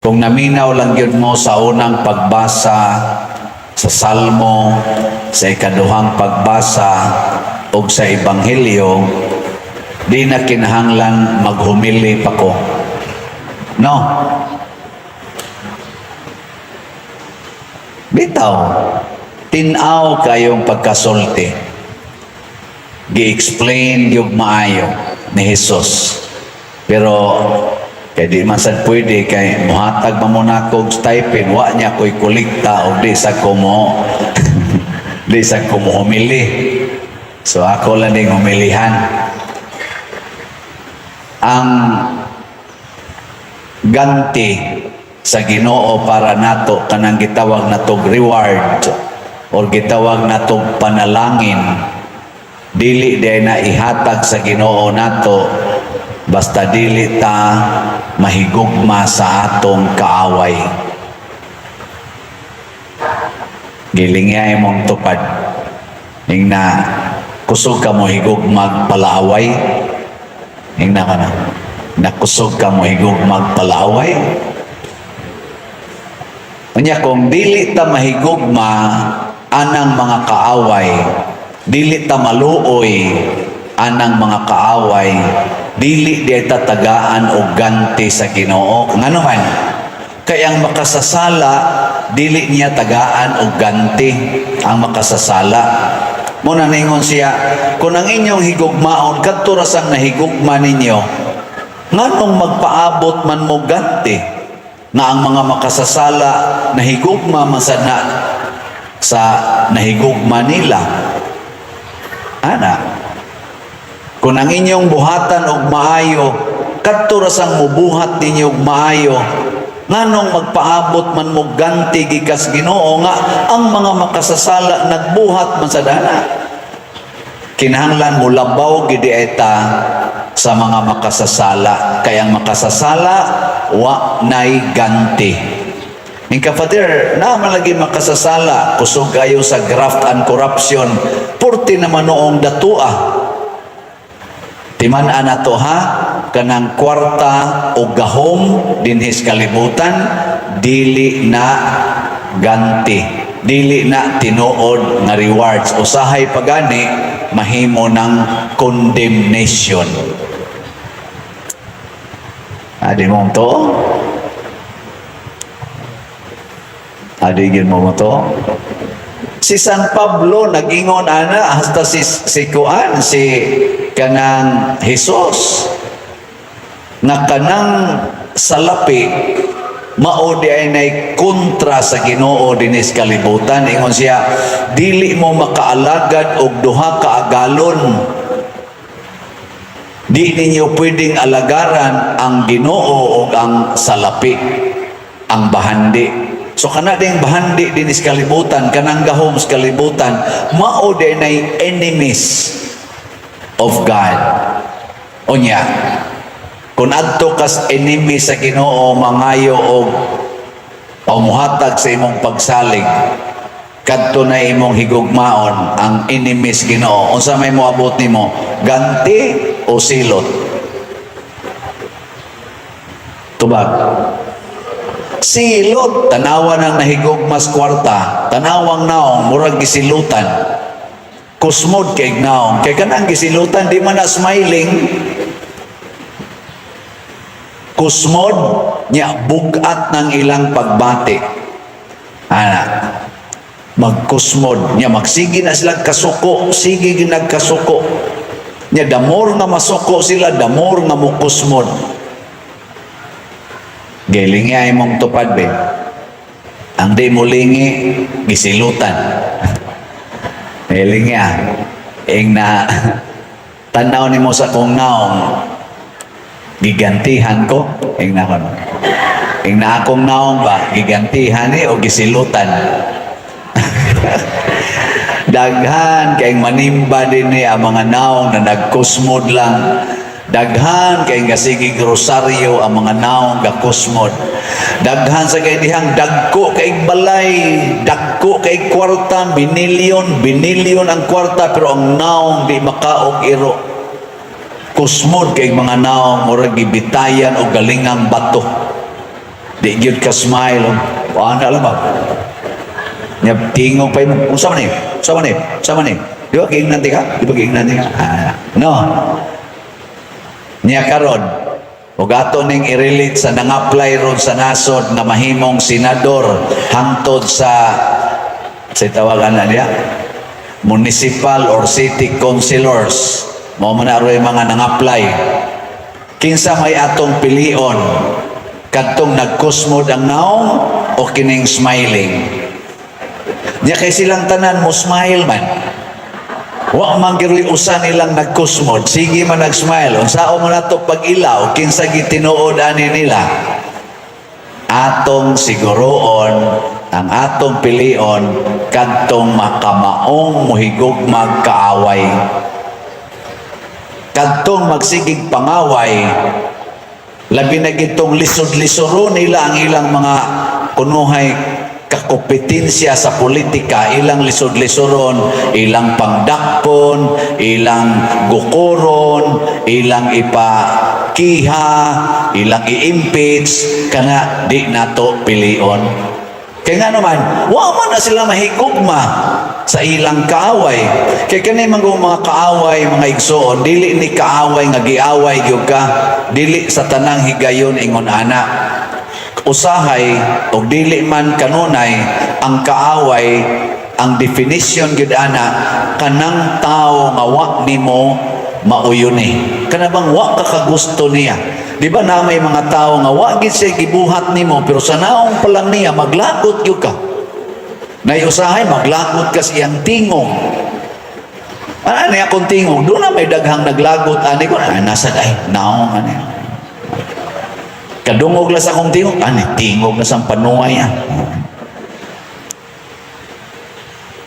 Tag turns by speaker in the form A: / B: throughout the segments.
A: Kung naminaw lang gyud mo sa unang pagbasa sa Salmo, sa ikaduhang pagbasa ug sa Ebanghelyo, di na kinahanglan maghumili pa ko. No? Bitaw, tin-aw kayong pagkasulti. Gi-explain gyud maayo ni Jesus. Pero kay di man sad pwede kay muhatag man mo nako og stipend, wa niya ko'y kolekta og di sa ko mo humili. So ako lang ding humilihan. Ang ganti sa Ginoo para nato, kanang gitawag natog reward or gitawag natog panalangin, dili diay na ihatag sa Ginoo nato basta dili ta mahigugma sa atong kaaway. Gilingay mong tupad. Ing na kusog ka mo higugmag palaaway. Ing na ka na. Nakusog ka mo higugmag palaaway. Unya kung dili ta mahigugma anang mga kaaway, dili ta maluoy anang mga kaaway, dili di ta tagaan og ganti sa Ginoo. Ngano man? Kay ang makasasala, dili niya tagaan og ganti ang makasasala. Muna ningon siya, kung ang inyong higugmaon kadto ra sang nahigugma ninyo, nganong magpaabot man mo ganti nga ang mga makasasala nahigugma man sad na sa nahigugma nila? Ana, kung ang inyong buhatan og maayo kadto ra sang mubuhat ninyo og maayo, nganong magpaabot man mo ganti gikas Ginoo nga ang mga makasasala nagbuhat man sa dana? Kinahanglan mo labaw gid ta sa mga makasasala, kay ang makasasala wa nay ganti. Ing ka, Father, na man lagi makasasala, kusog kayo sa graft and corruption, purti naman noong datua. Timan-an nato ha, kanang kwarta o gahom dinhis kalibutan, dili na ganti, dili na tinuod nga rewards. Usahay pagani mahimo ng condemnation. Adi mo to? Adi gid mo mo to? Si San Pablo nagingon ana, hasta si kuan, si kanang Jesus, nga kanang salapi mao di ay nay kontra sa Ginoo dinis kalibutan. Ingon siya, dili mo makaalagad og duha ka agalon. Di ninyo pwedeng alagaran ang Ginoo o ang salapi, ang bahandi. So kana ding bahandi dinis kalibutan, kanang gahom sa kalibutan, mao di nay enemies of God. Unya, kung adto kas enemy sa Ginoo mangayo og pamuhatag sa imong pagsalig, kadto na imong higugmaon ang enemies Ginoo, unsa may moabot nimo, ganti o silot? Tubag. Silot. Tanawa ng nahigugmas kwarta, tanawang naong murag gisilutan. Kusmod kay naong, kay kanang gisilutan di man na smiling. Kusmod nya, bugat ng ilang pagbati. Ana, magkusmod nya, magsige na sila kasuko, sige ginagkasuko. Nya the more nga masuko sila, the more nga mukusmod. Gilingi ay mong tupad be. Ang di mo lingi, gisilutan. Gilingi ah. Ing na tanaw nimo sa kong naong, gigantihan ko. Ing na kono. Ing na akong naong ba, gigantihan ni o gisilutan? Daghan kay manimba din ni ang mga naong na nagkusmod lang. Daghan kay gasigig rosaryo ang mga naong gakusmod. Daghan sa kay dihang dagko kay balay, dagko kay kwarta, binilyon, binilyon ang kwarta, pero ang naong di makaog iro. Kusmod kay mga naong, murag gibitayan o galingang bato. Di gyud ka smile. Ana lang ba? Nya tingog pa imo. Unsa man ni? Unsa man ni? Unsa man ni? Di ba giingnan ti ka? Di ba giingnan ti ka? Ah, no. Nya karon, ug ato ning i-relate sa nang-apply ron sa nasod nga mahimong senador hangtod sa tawagan na niya municipal or city councilors. Mao man na ro'y mga nang-apply. Kinsa may atong pilion, kadtong nagkusmod ang naong o kining smiling? Nya kay silang tanan mo smile man. Wa man giroy usa nilang nagkusmod, sige man nag-smile. Unsaon man nato pag-ilaw kinsa gitinuod ani nila? Atong siguroon ang atong pilion kadtong makamaong muhigugmag kaaway. Kadtong magsigig pangaway, labi na gitong lisod-lisoro nila ang ilang mga kunuhay kakompetensya sa politika, ilang lisod-lisoron, ilang pangdakpon, ilang gukoron, ilang ipakiha, ilang i-impeach, kana di nato pilion. Kaya nga naman, wa man na sila mahigugma sa ilang kaaway. Kay kani man kung mga kaaway, mga igsoon, dili ni kaaway nga giaway gyud ka, dili sa tanang higayon ingon ana. Usahay og dili man kanunay ang kaaway, ang definition gyud ana, kanang tao nga wa nimo mauyuni. Kana bang wa ka kagusto niya. Di ba na may mga tao nga wa gid siya gibuhat nimo, pero sa naong pa lang niya maglagot gyud ka? Nay usahay maglagot ka sa iyang tingog. Ano niya akong tingog? Doon na may daghang naglagot ani ko. Ay, nasa ay naong ani. Kadungog lang sa akong tingog. Ani, tingog na sa panuay ah.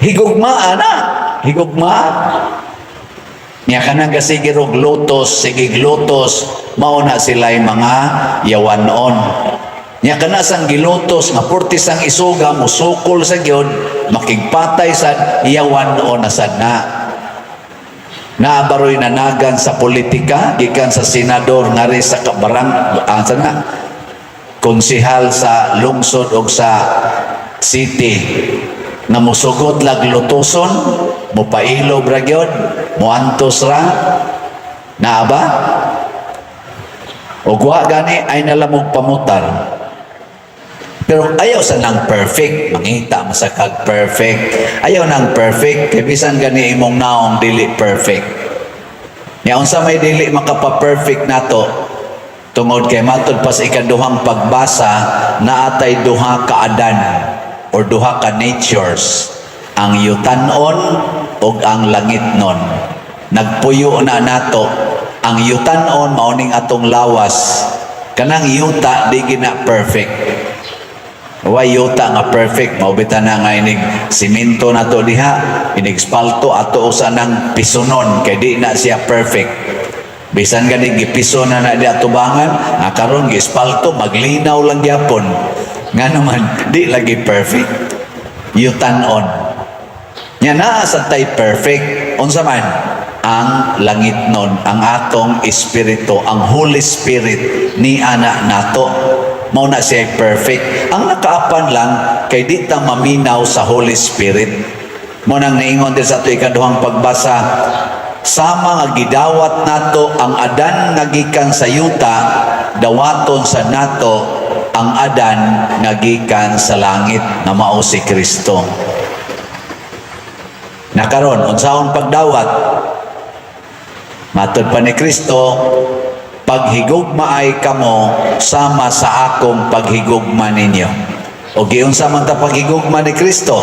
A: Higugma ana. Higugma. Nya kanang kasige rog lotos, sige lotos, mao na sila'y mga yawanon. Nya kana sang gilotos nga purti sang isuga musukol sa gyud, makigpatay sa yawanon na sad na. Naabaroy nanagan sa politika gikan sa senador ngari sa kabarang asa na konsehal sa lungsod o sa city nga musugot lag lutoson, mupailob ra gyud, muantos ra. Naa ba? Og wa gani ay nalamog pamutar. Pero ayaw sa nang perfect, mangita masakag perfect. Ayaw nang perfect kay bisan gani imong naong dili perfect. Nya unsa may dili makapa-perfect nato? Tungod kay matud pa sa ikaduhang pagbasa, naatay duha ka Adan or duha ka natures, ang yutanon ug ang langitnon. Nagpuyo na nato ang yutanon, mao ning atong lawas. Kanang yuta di gina perfect. Way yuta nga perfect, mao bitaw na nga inig simento nato diha, inig spalto ato usa nang pisonon kay di na siya perfect. Bisan gani gipiso na na di atubangan, nga karon gispalto, maglinaw lang gyapon. Nga naman di lagi perfect. Yutanon. Nya naa sa tay perfect, unsa man? Ang langitnon, ang atong espiritu, ang Holy Spirit ni ana nato. Mao na siya perfect. Ang nakaapan lang kay di ta maminaw sa Holy Spirit. Mao nang niingon din sa ato ikaduhang pagbasa, sama nga gidawat nato ang Adan nga gikan sa yuta, dawaton sa nato ang Adan nga gikan sa langit nga mao si Kristo. Nakaron, unsaon pagdawat? Matod pa ni Kristo, "Paghigugmaay kamo sama sa akong paghigugma ninyo." O giunsa man ta paghigugma ni Kristo?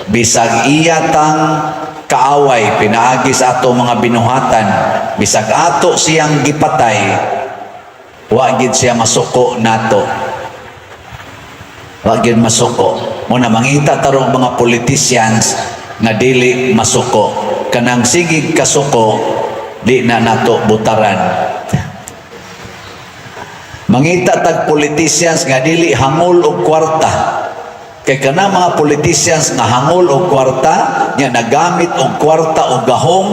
A: Bisag iya tang kaaway pinaagi sa ato mga binuhatan, bisag ato siyang gipatay, wa gid siya masuko nato. Wa gid masuko. Muna mangita tarong mga politicians nga dili masuko. Kanang sigig kasuko, di na nato butaran. Mangita tag politicians nga dili hangol og kwarta. Kay kana mga politicians nga hangol og kwarta, nya nagamit og kwarta o gahom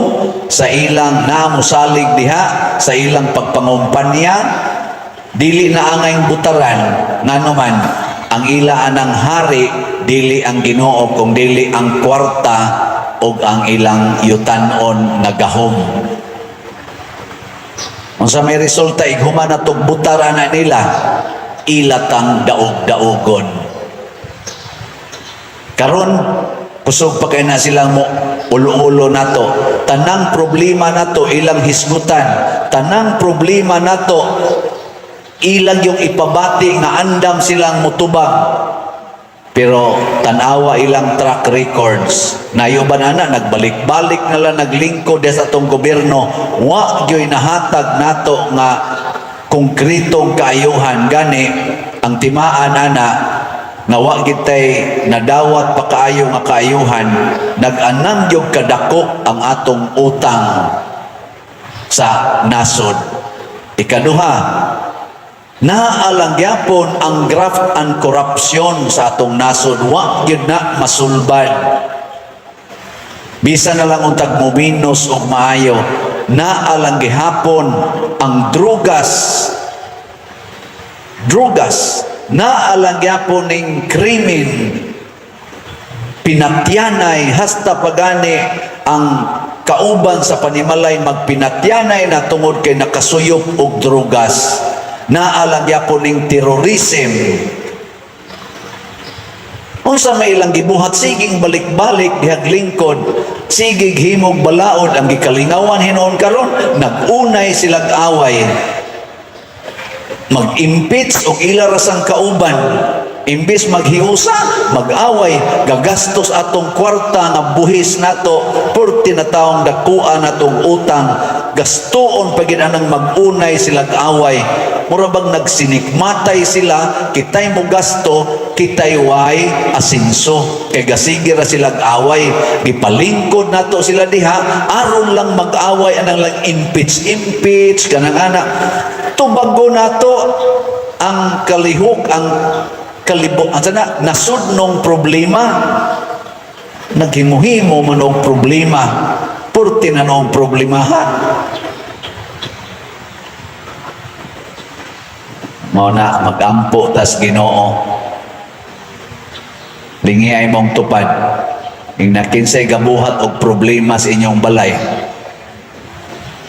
A: sa ilang namusalig diha, sa ilang pagpangumpanya, Dili na angayng butaran, ngano man ang ila anang hari dili ang Ginoo kung dili ang kwarta ug ang ilang yutanon nga gahom. Unsa may resulta ighuman na tog butar ana nila, ila tang daog-daogon. Karon kusog pa kay na silang mo ulo-ulo nato. Tanang problema nato ilang hisgutan. Tanang problema nato ilang yung ipabati nga andam silang mutubag. Pero tanawa ilang track records. Nayo ba na nagbalik-balik na lang naglingkod sa atong gobyerno. Wa gyoy nahatag nato nga konkretong kaayuhan. Gani ang timaan ana nga wa gitay nadawat pa kaayo nga kaayuhan, nag-anam gyud kadako ang atong utang sa nasod. Ikaduha, naa lang gyapon ang graft and corruption sa atong nasod, wa gyud na masulbad. Bisan na lang untag muminos og maayo, naa lang gihapon ang drugas. Drugas, naa lang gihapon ning krimen, pinatyanay, hasta pagani ang kauban sa panimalay magpinatyanay na tungod kay nakasuyop og drugas. Naa lang gyapon ning terrorism. Unsa may ilang gibuhat, siging balik-balik dihag lingkod, sigig himog balaod. Ang gikalingawan hinuon karon, nag-unay silag away, mag-impeach og ila rasang kauban. Imbis maghiusa, mag-away, gagastos atong kwarta nga buhis nato, perti na taong dakuan natong utang, gastuon pa gid anang mag-unay silag away. Mura bang nagsinikmatay sila, kitay mo gasto, kitay way asinso. Kay gasige ra silag away, gipalingkod nato sila diha, aron lang mag-away anang lang impeach, impeach, kanang ana. Tubago nato ang kalihok, ang kalibot, ang sana, nasudnong problema. Naghimuhimo man og problema. Purti na noong problema, ha? Mao na, magampo tas Ginoo. Lingi ay mong tupad. Ing nakinsay gabuhat og problema sa inyong balay.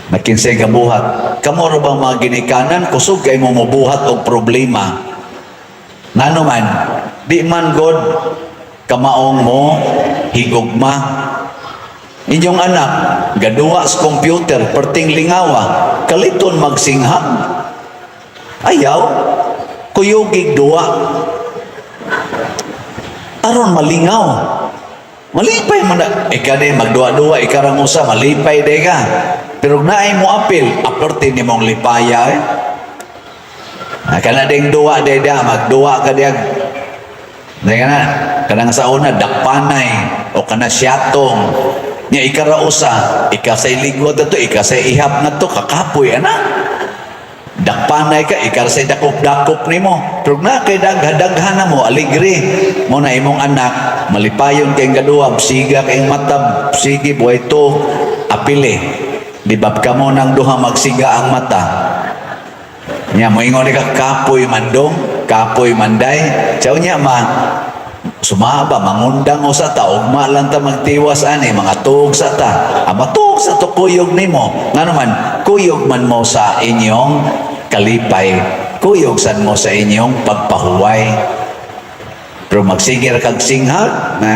A: Nakinsay gabuhat. Kamo ra bang mga ginikanan, kusog kay mo mobuhat og problema? Ngano man, di man God kamaong mo higugma. Inyong anak, gaduwa sa computer, perting lingawa, kaliton magsinghag. Ayaw, kuyugig duwa. Aron malingaw. Malipay man na. Ika di, magduwa-duwa, ika ra usa, malipay di ka. Pero naay mo apil, aperte ni mong lipaya eh. Ah, kana ding duwa di da, magduwa ka diag. Di ka na, kanang sa una, dakpanay, o kana siyatong. Nya ika ra usa, ika say ligwad na to, ika say ihap na to, kakapoy, ana. Dakpanay ka, ika say dakop-dakop nimo. Pero na kay daghan na mo, aligre. Mo na imong anak, malipayon kay gaduwa, siga kay mata, sige, buhay to, apile. Di ba ka mo nang duha magsiga ang mata? Nya moingon ni ka, kapoy mandong, kapoy manday. Tiyaw niya ma, sumaba, mangundang o sa ta, ugma lang ta magtiwas ani, mga tuog sa ta. Ah, matuog sa to kuyog nimo. Nga naman, kuyog man mo sa inyong kalipay, kuyog sad mo sa inyong pagpahuway. Pero magsigir kag singhag, na,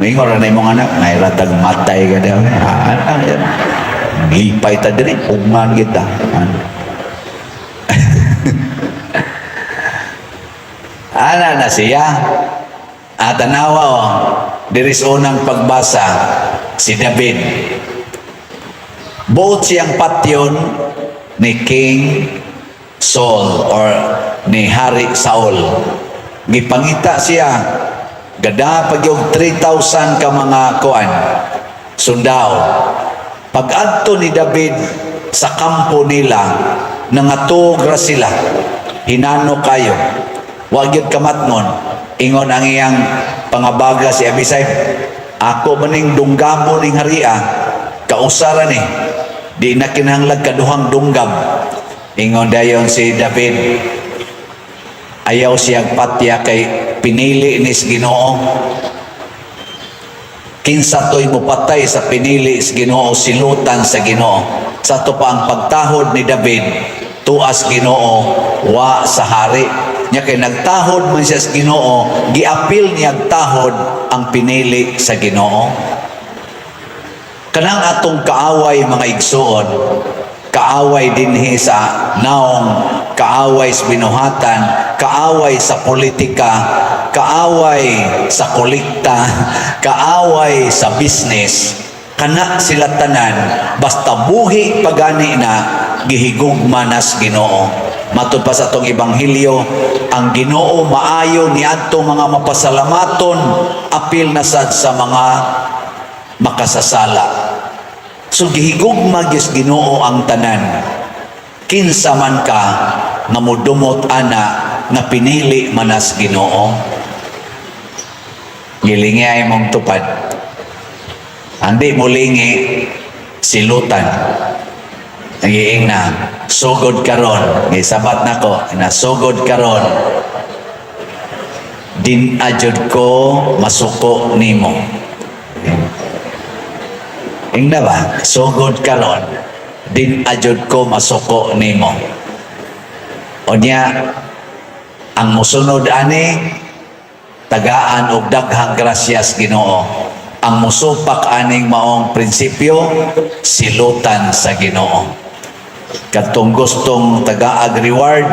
A: moingon ra na imong anak, nairatag matay ka daw. Ah, ah, ah, lipay ta diri, ugman kita. Ano? Ana na siya. At tanawa oh, diri sa unang pagbasa, si David. Buot siyang patyon ni King Saul or ni Hari Saul. Gipangita siya, gada pag yung 3,000 ka mga kuan, sundao. Pag-adto ni David sa kampo nila, nangatog ra sila, hinano kayo. Wa gyud kamatngon. Ingon ang iyang pangabaga si Abisay, ako maning dunggabo ning haria, kausara ni, di na kinahanglag kaduhang dunggab. Ingon dayon si David, ayaw siyang patya kay pinili nis Ginoo. Kinsa to'y mupatay sa pinili sa Ginoo, silutan sa Ginoo. Sa ato pa ang pagtahod ni David tuas Ginoo, wa sa hari. Nya kay nagtahod man siya sa Ginoo, giapil niya ang tahod ang pinili sa Ginoo. Kanang atong kaaway, mga igsuon, kaaway dinhi sa naong, kaaway sa binuhatan, kaaway sa politika, kaaway sa kolekta, kaaway sa business, kana sila tanan, basta buhi pagani na, gihigugma nas Ginoo. Matud pa sa atong ebanghelyo, ang Ginoo maayo niadto mga mapasalamaton, apil na sad sa mga makasasala. So gihigugma gyud Ginoo ang tanan. Kinsa man ka nga mudumot ana nga pinili manas Ginoo. Gilingi ay mong tupad. Andi mo lingi, silutan. Nagiing na, "Sugod karon," gisabat nako, na "Sugod karon. Din ajud ko masuko nimo." Ingna ba? "Sugod karon, din ajud ko masuko nimo." Unya, ang musunod ani, tagaan og daghang grasyas Ginoo. Ang musupak aning maong prinsipyo, silutan sa Ginoo. Katong gustong tagaag reward,